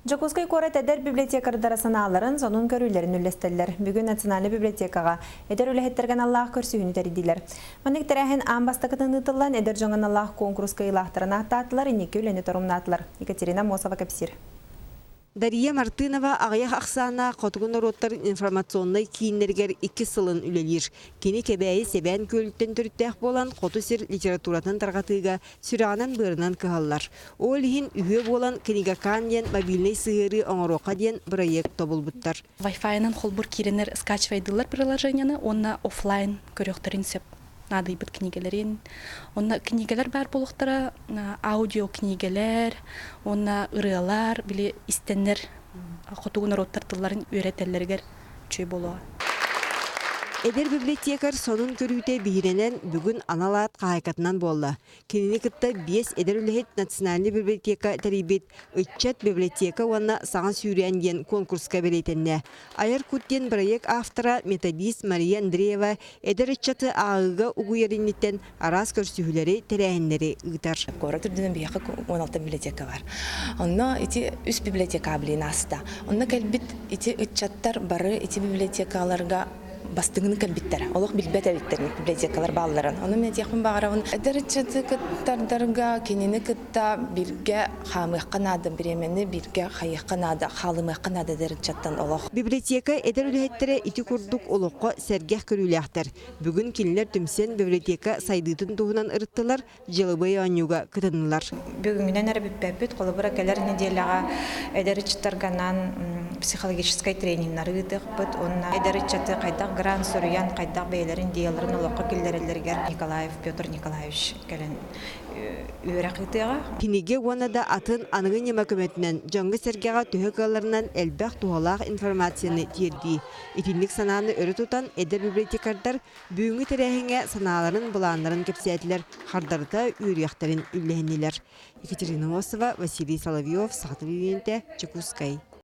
Дьокуускай куорат эдэр библиотекардара санааларын, сонун көрүүлэрин үллэстэллэр. Бүгүн Национальнай библиотекаҕа эдэр үлэһиттэргэ аналлаах көрсүһүүнү тэрийдилэр. Маннык тэрээһин аан бастакытын ыытыллан, эдэр дьоҥҥо аналлаах куонкуруска ыйылаахтарын ааттаатылар, инники үлэни торумнаатылар. Екатерина Аммосова кэпсиир. Дария Мартынова аҕыйах ахсааннаах хотугу норуоттар информационнай кииннэригэр иккис сылын үлэлиир. Кини Кэбээйи Сэбээн Күөлүттэн төрүттээх буолан, хоту сир литературатын тарҕатыыга сүрэҕинэн-быарынан кыһаллар. Ол иһин үһүө буолан Книгакан диэн мобильнай сыһыарыы оҥоруохха диэн бырайыак тобулбуттар. Wi-Fi-нан холбуур киирэннэр скачивайдыыллар приложениены уонна офлайн көрүөхтэрин сөп наадыйбыт кинигэлэрин. Онно кинигэлэр баар буолуохтара, аудио кинигэлэр уонна ырыалар, били истэннэр хотугу норуоттар тылларын үөрэтэллэригэр үчүгэй буолуоҕа. Эдэр библиотекарь сонун көрүүтэ биһирэнэн бүгүн анал аат хаһаайкатынан буолла. Кинини кытта биэс эдэр үлэһит Национальнай библиотека тэрийбит Ыччат библиотека уонна Саҥа сүүрээн диэн конкурска бэлиэтэннэ. Айар кут диэн бырайыак автора, методист Мария Андреева эдэр ыччаты ааҕыыга угуйар инниттэн араас көрсүһүүлэри, тэрээһиннэри ыытар. Куорат үрдүнэн биһиэхэ 16 библиотека бар. Онно ити үс библиотека блин ааста. Онно кэлбит ити ыччаттар бары ити библиотекаларга бастыҥын кэлбиттэр. Олох билбэт эбиттэр библиотекалар баалларын. Ону мен этиэхпин баҕарабын. Эдэр ыччаты кыттардарга кинини кытта биргэ хаамыахха наада, бириэмэни биргэ хайыахха наада, хаалымыахха наада эдэр ыччаттан олох. Библиотека эдэр үлэһиттэрэ ити курдук олоххо сэргэх көрүүлээхтэр. Бүгүн кинилэр түмсэн библиотека сайдыытын туһунан ырыттылар, дьыалабыай оонньууга кытыннылар. Бүгүҥҥүнэн эрэ бүппэппит. Холобура, кэлэр нэдиэлэҕэ эдэр ыччаттарганан психологическай трениннары ыытыахпыт уонна эдэр ыччаты хайдах грант суруйан, хайдах бэйэлэрин идеяларын олоххо киллэрэллэригэр Николаев Петр Николаевич кэлэн үөрэх ыытыаҕа. Кинигэ уонна да атын аныгы ньыма көмөтүнэн дьоҥҥо-сэргэҕэ төһө кыалларынан элбэх туһалаах информацияны тиэрдии. Итинник санааны өрө тутан эдэр библиотекардар Бүгүҥҥү тэрээһиҥҥэ санааларын, былааннарын кэпсээтилэр, хардарыта үөрүйэхтэрин үллэһиннилэр. Екатерина Осова, Василий Соловьев, Саха телевидениетэ, Дьокуускай.